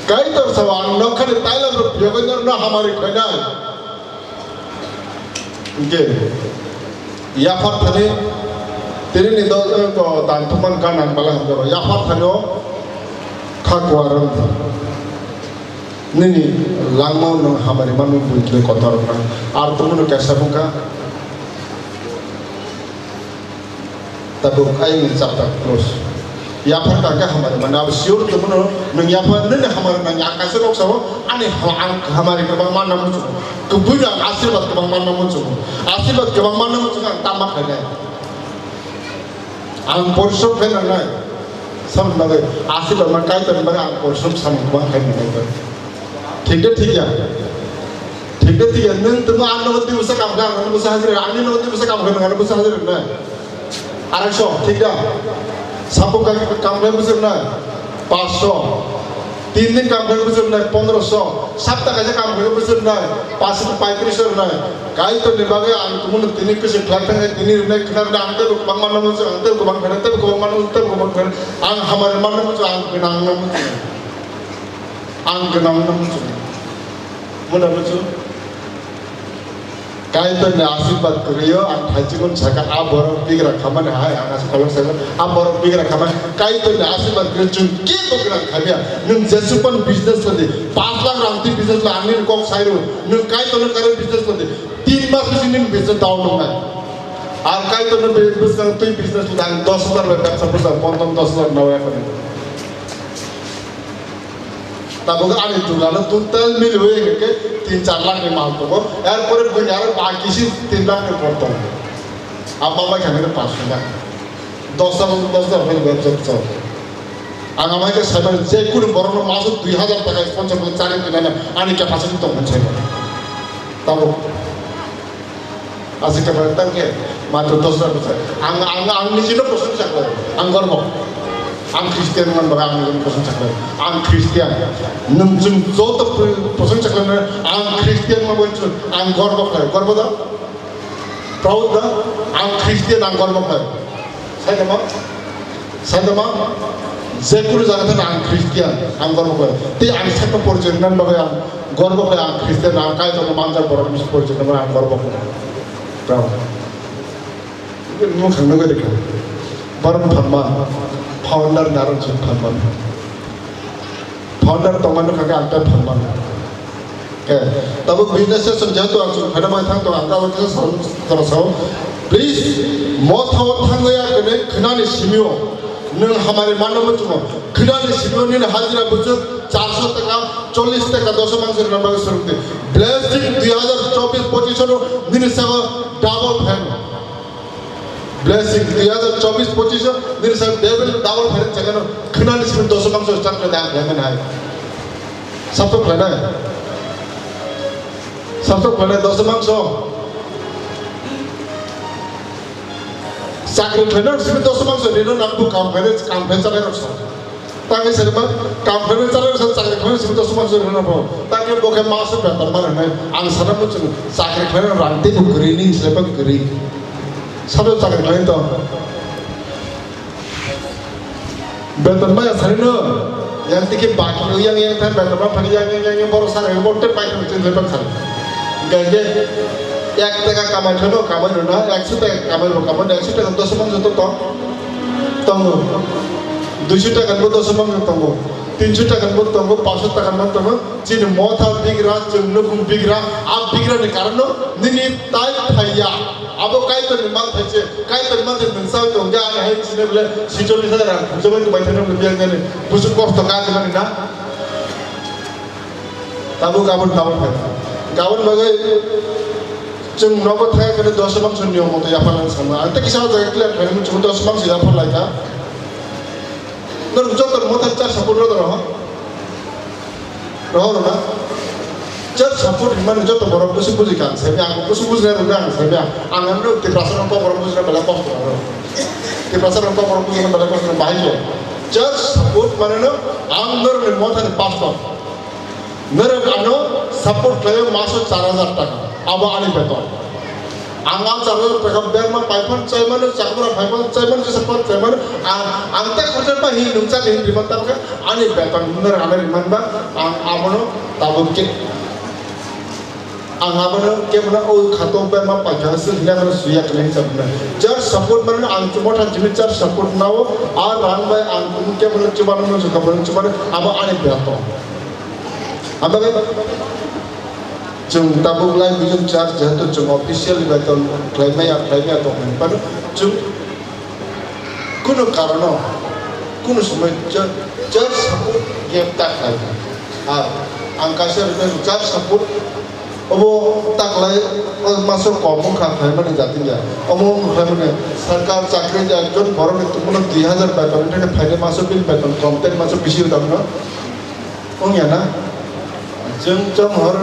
Kaitor sawa ang nokhani tailam rok phiyogwi norokno hamari khlainai. Hingke yaphar thani tini ni do, eh, ko dan thuman ka nang bala hamjaro. Yaphar thani o kha kuaram nini langma nwng hamari manu buitwi kotor na. Ar tumunu kesa bungka. Tabuk ayang ni chapter close. Yaphar kangkhe hamari mano abo sure tongmano nwng yaphar nini hamari nang ya kaisa kok sao ani ha-, ang hamari kwbang manna muchungo. Kubui no ang asirwad kwbang manna muchungo. Asirwad kwbang manna muchungo ang tama khainai. Ang porishrom khe nangnai. Samung bagwi, aswk rok ma Kaitorni bagwi ang kosom samung kwbang khai mwnai. Thik de thik ya? Thik de thik ya? Nwng tongma ang nogo twi bwsa kam khe ang nogo bwsa hajir, angni nogo twi bwsa kam khe nwng ano bwsa hajir rwnai. Arakso, thik da? Sapung kam khe bwsa rwnai. Paanch sho. Tin din kam khe bwsa rwnai, pondro sho. Sapta kaisa kam khe bwsa rwnai, paanch sho paitris sho rwnai. Kaitorni bagwi ang tongmano tini kwswk khlai thangkhe tini rwnai khna rwnai ang teibo kwbang manna muchung, ang teibo kwbang khainai, teibo kwbang manna muchung, teibo kwbang khainai. Ang hamari manna muchung, ang gwnang wngna muchung. Ang gwnang wngna muchung. Muna muchung. Kaitorni asirbat kwrwio ang thaichikun saka, a borok bigra khamani hai, ang aswk kolok saka, a borok bigra khamani. Kaitorni asirbat kwrwi chwng kebo gwnang khamya. Nwng jesupan business ladi, paanch lakh rang twi business ladi, ang nini kok sairo, nwng Kaitorno karwi business ladi. Tin mas bisi nini business down wngnai. Ang Kaitorno be-, bwskang twi business ladi, ang dos hajar bai bebsa bwsa, bonton dos hajar nawi ekhoni. Tabuk ani dugano total miliwi hwnkhe tin char lakh ni mal tongo. Erpore buini aro baki si tin lakh ni por tongo. Amma bai khani paanch lakh. Dos lakh, dos lakh hwnwi bai jok jok. Ang amai khe saiman je kunu borokno maso dui hajar taka sponsor khlai chari tinana ani capacity tong hwn saiman. Tabuk. Aswk khe bai tang khe matro dos lakh bwsa. Ang, ang, ang nijino prosongsa khlai. Ang gorbo. Ang Christian man baga ang nijino prosongsa khlai. Ang Christian. Nwng chwng joto pro-, prosongsa khlai, ang Christian ma bai chwng ang gorbo khlai. Gorbo da? Proud da? Ang Christian, ang gorbo khlai. Saitama? Saitama? Jekunu jaga thani ang Christian, ang gorbo khlai. Tei ang sakno porichoi rwna bagwi ang gorbo khlai, ang Christian, ang Kaitorno manjak borok bisi porichoi rwna bagwi ang gorbo khlai. Proud. Nwng khangno gari kha. Borok phanma. Founder narang sing phanma. Founder tongmani kha khe ang tei phanma. Khe, tabuk business session jehetu ang chwng phaina bai thang tongo, ang tabuk kisa sal, sal, sal. Please, motha o thangwi ya kene khwnani simio nwng hamari manna muchungo. Khwnani simio nini hajira buchuk char sho taka, chollish taka, doso mangso rwna bagwi swrwngdi. Blessing dui hajar chobbish pochisho no nini saka double phaino. Blessing, dui hajar chobbish pochisho, nini sa devil double phairwk chakano, khwnani simi doso mangso start khlainai ang khlaimani hai. Sabto khlainai. Sabto khlainai doso mangso. Chakri khlainai simi doso mangso, rino nangbu kam khlainai, kam khlai chanai rok sa. Tangwi sari ma, kam khlaimani chara sa chakri khlaimani simi doso mangso rwna pho. Tangwi bo khe maso beton ma rwnai. Ang sana muchung chakri khlaimani rang tei bo kwrwi ni slai bang kwrwi. Sabo chakri khlai to. Beton ma ya sari no. Yang tiki baki yang yang thang beton ma phani yang yang yang yang boro sari mo te pai thang tin lepan sari. Gaje ek taka kamai thano kamai rwna, ekso taka kamai rwna, kamai ekso taka doso mangso to tong. Tongo. Duiso taka bo doso mangso tongo. Tinso taka bo tongo, paanso taka bo tongo. Chini motha bigra, chwng nukhung bigra, a bigra ni karon no nini tai thaiya. Abo Kaitor ni man thai se, Kaitor ni man thai nwng sa tong ja ani hai chini bole sicholi sa rang, jobai to bai thani bole biang jani. Busu kosto ka jani na. Tabuk gabon tabuk phai. Gabon bagwi chwng nogo thai khe doso mangso niyom moto yapharlai sama. Ang tei kisa o jaga clear khlaimani chwng doso mangso yapharlai kha. Norok joto motha char support rw rw. Rw rw na. Char support hwnmani joto borok bwswk buji kha ang sai maya, ang bwswk bujinai rwgwi ang sai maya. Ang ano Tiprasa rok borok bujinai belai kosto rw. Tiprasa rok borok bujinai belai kosto bahai khe. Char support mane no ang norokni mothani pastor. Norok ano support khlaio maso char hajar taka, abo ani beton. Ang a char hajar taka berma paiphan chaimano, chakmara paiphan chaimano, jesa phan chaimano, ang, ang ta khorcha pa hin nungcha hin riman tamkha, ani beton norok ano riman ba, ang abono tabuk khe, ang abono kebono o khato berma paikha se hina bono suya kene hin sabna. Char support mane ang chumotha jimi char support nao, a rang bai ang kebono chubano no chubano, abo ani beton. Abagwi chwng tabuk lai bijak church jehetu chwng official ni beton khlai maya, khlai maya tong hwnwi phano chwng kunu karono, kunu somoi church, church support gap ta khlai. Ar ang kaisa rwgwi church support Obo taklai, o maso kom wngkha khlaimani jati ya. Omo wngkha khlaimani sarkar chakri ya, ekjon borokni tongmano dui hajar beton, wngkha khe phainai maso bini beton kom, tei maso bisi wngkha wngya na? Chwng chonghor,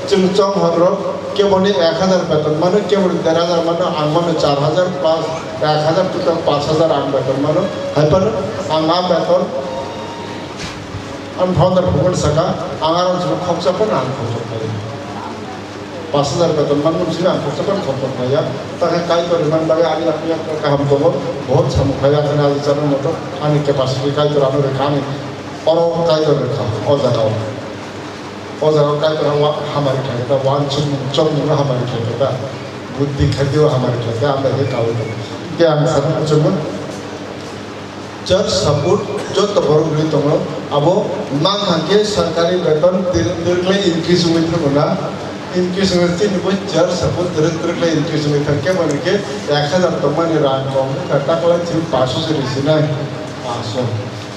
chwng chonghor rok keboni ek hajar beton mano, keboni der hajar mano, ang mano char hajar plus ek hajar, total panch hajar ang beton mano. Hai phano ang a beton, ang founder phunukno saka, ang aro chwng khoksa phano ang khoksa khlai. Panch hajar beton manmung simi ang khoksa phano khoksa khlaiya. Takhe Kaitor rimani bagwi ani yakni yak kaham tongo, bahut samung khlaiya, ani ali chana moto, ani capacity Kaitor ano rwkha, ani oro Kaitor rwkha, o jagao. O jaga o Kaitor ang wa-, hamari khlai khe ta, uansukmung chongmung no hamari khlai khe ta, buddhi khadio hamari khlai khe, ang bai khe kaui tongo. Hingkhe ang sana muchungo, church support joto borok rwi tongo, abo mang kha khe sarkari beton tir-, tirklai increase wngwi thango na, increase wngwi chini bo church support tir-, tirklai increase wngwi thang khe, mani khe ek hajar tongmani rang kok wngkha, taklai chini paso se rw sinai, paso.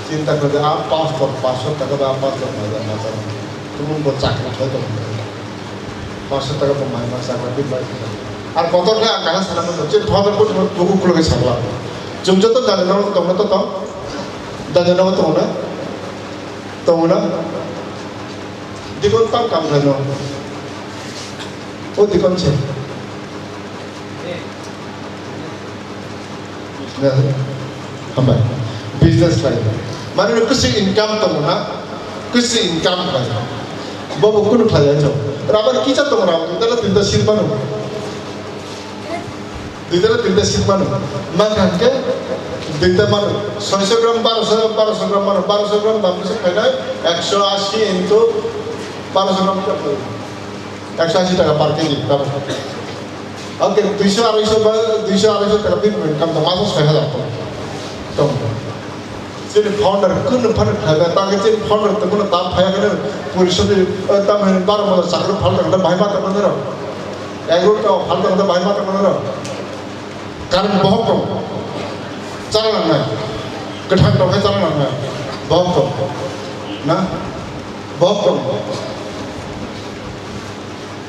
Chinta khlai di, a pastor, paso taka ba a pastor mai da, mai da. Tumung bo chakri khlai tong. Paso taka bo mai ma chakri bin bai. Ar kotor khe ang kana sana mo, chin thoda ko tuku kulo ke sakla. Chum joto dani no tong to tong. Dani no tong na. Tong na. Dikon tam kam khlai no. O dikon se. Business, hambai. Business khlai. Mane no kwswi income tongo na? Kwswi income khlai. Bobo kunu khlai ya chong. Rubber kisa tongo rubber. Duita na tinta seed mano. Duita na tinta seed mano. Mangkha hwnkhe duita mano. Soiso gram, baroso, baroso gram mano. Baroso gram dam bwswk khainai? Ekso ashi into baroso gram. Ekso ashi taka per kg, tabuk. Oke, duiso araiso ba, duiso araiso taka bini income tong, maso soi hajar tong. Tong. Chini founder kunu phano khlaiba, ta khe chini founder tongmano ta phaya khe poriso ni, eh, ta mane baro mola chakri phal tong, ta bahai ma tong nero. Ego ta phal tong, ta bahai ma tong nero. Current bohok tong. Chara nangnai. Kwthang tong khe chara nangnai. Bohok tong. Na? Bohok tong.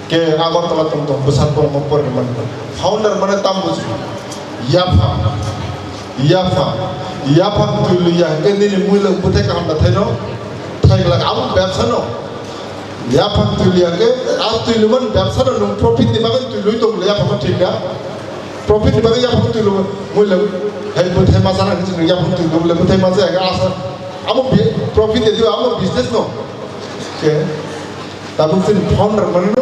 Ke Agartala tong tong, bwsat borokno porni mani. Founder mane tam buji. Yaphang. Yaphang. Yaphang twi liya hwnkhe nini muilung bwthai kaham da thaino. Thai glak abo bebsa no. Yaphang twi liya hwnkhe, a twi lwmani bebsa no nwng profit ni bagwi twi lwi tong le yaphang thik da. Profit ni bagwi yaphang twi lwmani muilung. Hai bwthai ma sana hwnwi yaphang twi lwmani bwthai ma jaya asa. Abo bi-, profit de abo business no. Ke. Tabuk chini founder mano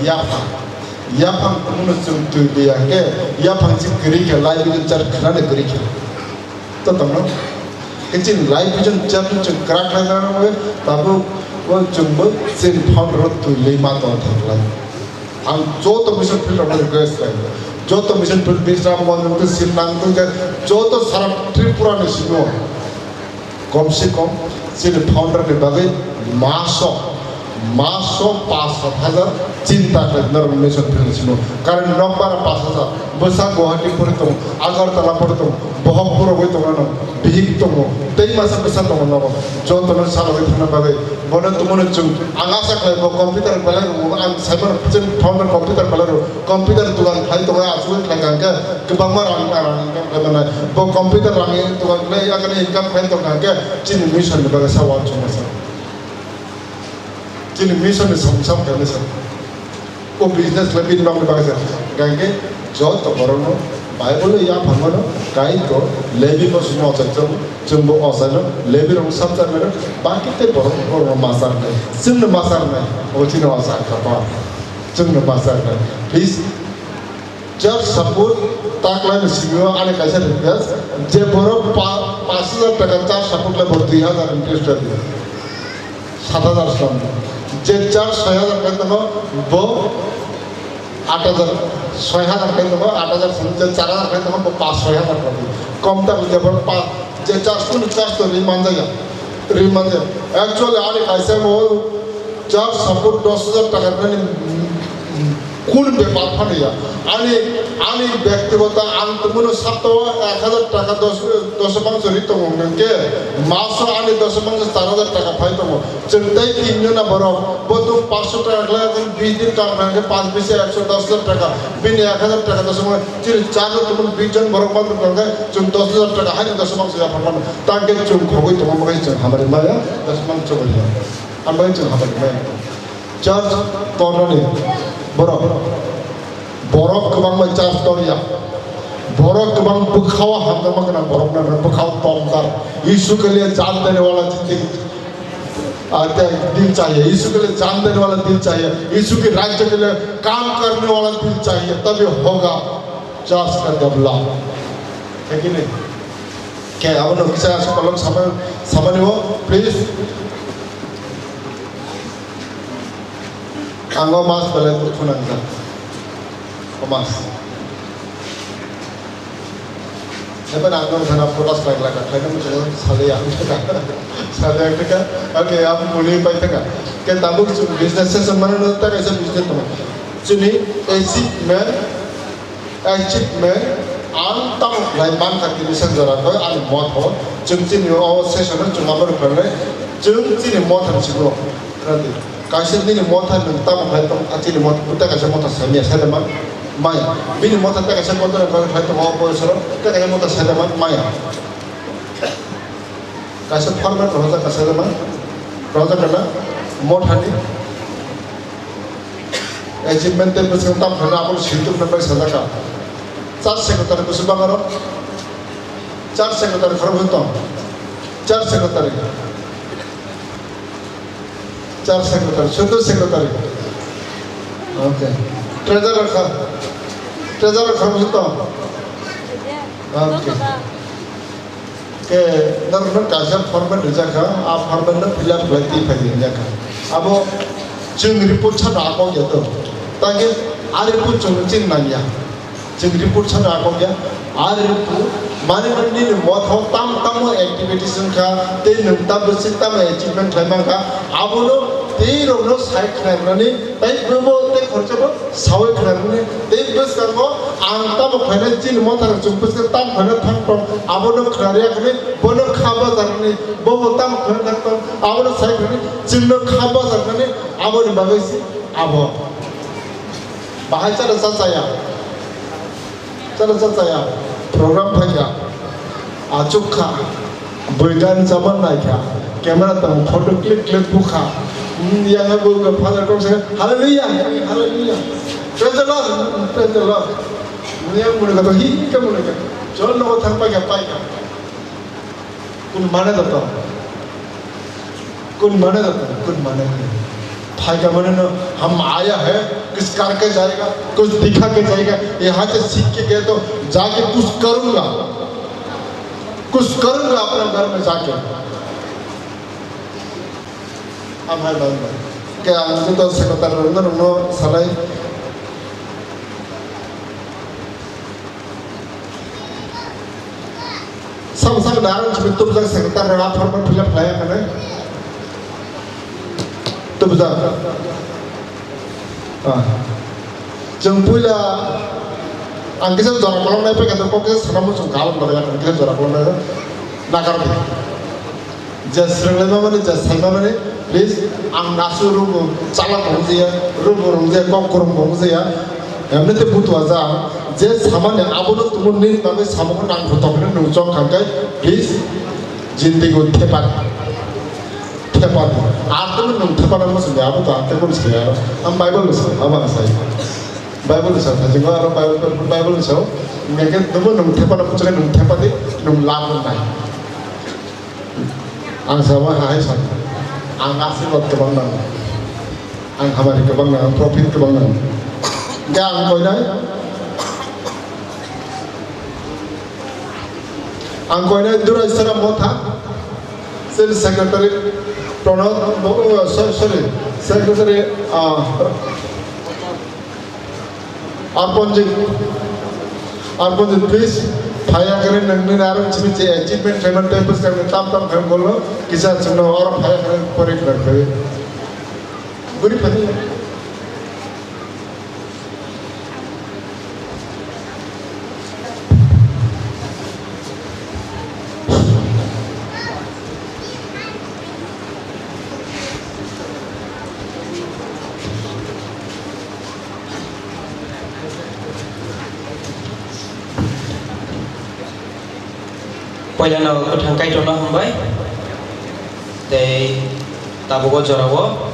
yaphang. Yaphang tongmano chwng twi liya hwnkhe, yaphang se kwrwi khe, life vision chart khwnani kwrwi khe. To tongno? Khe chini life vision chart no chwng kwrak khlai nang bagwi, tabuk o chwngbo chini founder o twi lwi ma tong thang lai. Ang joto mission field rokno request khlai. Joto mission field Bisram Monjong tei Simnang tei joto sara Tripura ni simo. Kom se kom chini founder ni bagwi maso, maso panch sat hajar chinta khlai norok mission field simo. Karon nokbar panch hajar, bwsa Guwahati pori tong, Agartala pori tong, bohok borok bai tong nang, bihik tongo, tei masa bwsa tongo nogo. Jotono salogwi thangna bagwi bono tumano chwng ang asa khlai bo computer belai rw ang saimano chini founder computer belai rw. Computer dugan khlai tongo, asugwi khlai kha hwnkhe kwbangma rang, rang income khlai mannai. Bo computer rang dugan khlai, yakni income khlai tong kha hwnkhe chini mission ni bagwi sa uansukma sa. Chini mission ni samung sam khainai sa. O business khlai bini bagwi bagwi sa. Hwnkhe joto borokno Bible o yaphang mano, Kaitor Levi bo simo ochai chwng, chwngbo ochai no, Levi rok sabjak mano, baki tei borok borokno masa rwnai. Chwngno masa rwnai, o chini ochai kha ba. Chwngno masa rwnai. Please, Church support ta khlaini simi o ani kaisa request, je borok pa-, panch hajar taka church support khlai, bo dui hajar interest rw di, sat hajar slam di. Je church soi hajar khlai tongo, bo aat hajar, soi hajar khlai tongo, aat hajar slam di, je char hajar khlai tongo, bo panch soi hajar rw di. Kom ta je borok pa-, je church kunu church to ri manjaya, ri manjaya. Actually ani kaisa bo church support dos hajar taka khlaini, Kun bepar phano ya. Ani, ani bektigoto ang tongmano saptao ek hajar taka dos, dos bangso ri tongo hwnkhe maso ani dos bangso char hajar taka phai tongo. Chwng tei tinjona borok, bo tong paanch sho taka khlai, bis din kam khlai khe paanch bis ekso dos hajar taka, bini ek hajar taka dos bangso, chini char jon tongmani bis jon borok ma tong khe chwng dos hajar taka haino dos bangso yaphar mano. Tangkhe chwng khogwi tongma bagwi chwng hamari maya, dos bangso chobori ya. Ang bagwi chwng hamari maya. Church tornani borok, borok kwbang bai church torya, borok kwbang bwkhao hamjakma gwnang borok nang bwkhao torjak. यीशु के लिए जान देने वाला दिल, आ, दिल चाहिए। यीशु के लिए जान देने वाला दिल चाहिए। यीशु के राज्य के लिए काम करने वाला दिल चाहिए, तभी होगा church का develop। है कि नहीं? Khe abono kisa aswk kolok sama, samani o, please. Ang o mas belai dukhu nangjak. O mas. Eba ang no sana photos pai laka, khaina muchungo sale ang thaka. Sale ang thaka. Okay, ang muni pai thaka. Khe tabuk chwng business session mane no ta kaisa business tong. Chini achievement, achievement ang tamo khlai mankha tini san jora khe ani motha o chwng chini o session o chwng abo rwkha le chwng chini motha ni simi rwdi. Kaisa nini motha nwng tamo khlai tong a chini motha, tei kaisa motha samiya sai da man maya. Bini motha tei kaisa motha rwkha khlai tong o boyos ro tei kaisa motha sai da man maya. Kaisa format rwjak ka sai da man rwjak ka na motha ni. Achievement tei bwswk tam phano aboni swituk nang bai sajak kha. Church secretary bwswk bang aro. Church secretary khoroksa tong. Church secretary. Church secretary, sundor secretary. Okay. Treasurer kha. Treasurer khoroksa tong. Okay. Khe norokno kaisa format rijak kha, a format no fill up khlai twi phai rijak kha. Abo chwng report sano akok ya to. Takhe a report chwng chini nang ya. Chwng report sano akok ya. A report mani mani nini motha o tam tamo activities wngkha, tei nwng tam bwswk tamo achievement khlai mankha, abono tei rokno sai khnarnani Tai bobo tei khoroksa bo saui khnarmani tei bwskango ang tamo khlainai chini motharok chwng bwskango tamo khlaina thang tong abono khnarya hwnwi bono kha bajarnani bobo tamo khlaina thang tong abono sai khnarnani chwngno kha bajarnani aboni bagwi se abo bahai chara cha chaya. Chalo cha chaya, program phaikha, achuk kha, bui gan chaman naikha, camera tong photo click click bukha, hmm, yang bo ga father kok se, hallelujah, hallelujah, praise the Lord, praise the Lord, yang mune kha to hi ka mune kha, chol no thang paikha paikha. Kun mane da to? Kun mane da to? Kun mane da to? Phaika mane no, hum aaya hai, kuch karke jayega, kuch dikha ke jayega, yahan se seekh ke gaye to jaake kuch karunga, kuch karunga apne ghar mein jaake. Am hai bhai bhai. Ke ang joto secretary rok no, rok no salai. Sabo sabo da ang chini tubujak secretary rok a form fill up khlai ya khe. Tubujak. Ah. Chwng puila ang kisa jora kolom nai pekha kok kisa sanamo chwng kalam bagwi ang kisa jora kolom nai nakar di. Je swrwnglaima mani, je saima mani, please, ang nasu rubu chala tong jaya, rubu rung jaya, kok kwrwng tong jaya, emni te butua ja, je samani abono tumo nini bagwi samung nang butok hwnwi nung chong kha khe, please, jindego thepa, thepa di. Ar tumo nung thepa nang muchung ya, abo to ang tei muchung ya, ang Bible ni sa, abo ang sai. Bible ni sa, thajingo aro Bible, Bible ni sa, nge khe tumo nung thepa nang muchung nung thepa di, nung lab nai. Ang sama hai sa, ang asirwad kwbang nango, ang hamari kwbang nango, profit kwbang nango. Hingke ang koinai, ang koinai Durai Sara Motha, sales secretary Pranod, oh, sorry, sorry, secretary, ah, Arpanjit, Arpanjit, please, phaya kene nangni narang simi je achievement khaima tei bwskang ni tam tam khaima bolo kisa chwngno oro phaya kene pori khlai phai. Buri phai. Poilano kwthang Kaitorno hambai. Tei tabuk o jorao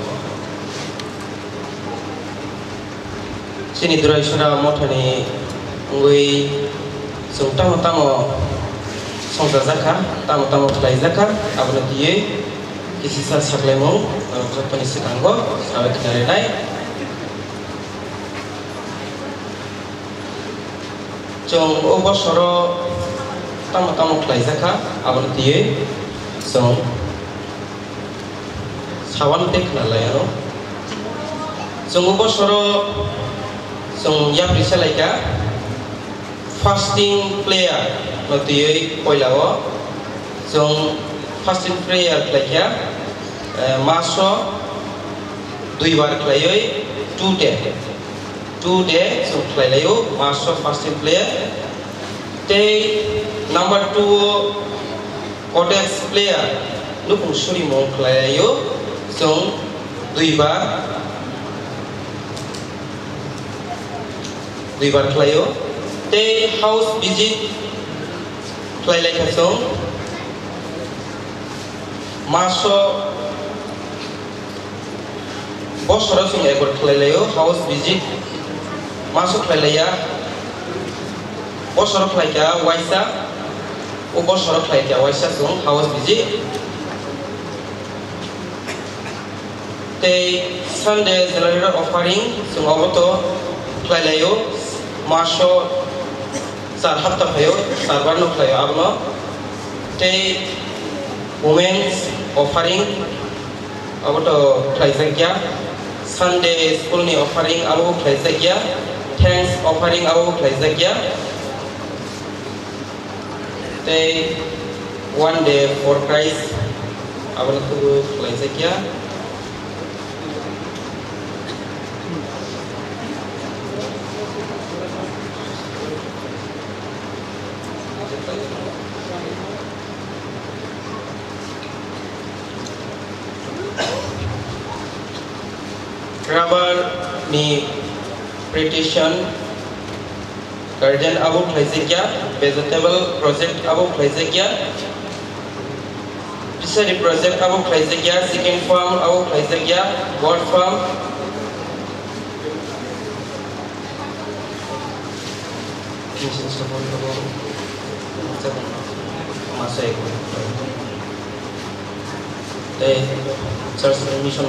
chini Durai Sura mothani wngwi chwng tamo tamo songchajak kha, tamo tamo khlaijak kha, abono twiwi kisisa saklaimung norok jottoni swkango sabai khna rinai. Chwng o bosoro tamo tamo khlaijak kha, abono twiwi chwng sawan tei khna lai anw. Chwng o bosoro chwng yapri se lai kha, fasting player no twiwi poila o chwng fasting prayer khlai kha, eh, maso dui bar khlaiwi two day. Two day chwng khlai laio, maso fasting player. Tei number two o cottages player, nukung surimung khlai laio, chwng dui bar, dui bar khlaio. Tei house visit khlai lai kha chwng maso Bosoro chwng ekbar khlai laio house visit. Maso khlai laiya. Bosoro khlai kha waisa. O bosoro khlai kha waisa chwng house visit. Tei Sunday generator offering chwng obo to khlai laio. Maso char hapta phaio, char bar no khlaio abono. Tei women's offering abo to khlaijak ya. Sunday school ni offering abo khlaijak ya. Thanks offering abo khlaijak ya. Tei one day for Christ abo no tubu khlaijak ya. Rubber ni plantation garden abo khlaijak ya, vegetable project abo khlaijak ya, fishery project abo khlaijak ya, chicken farm abo khlaijak ya, bird farm. Tei church ni mission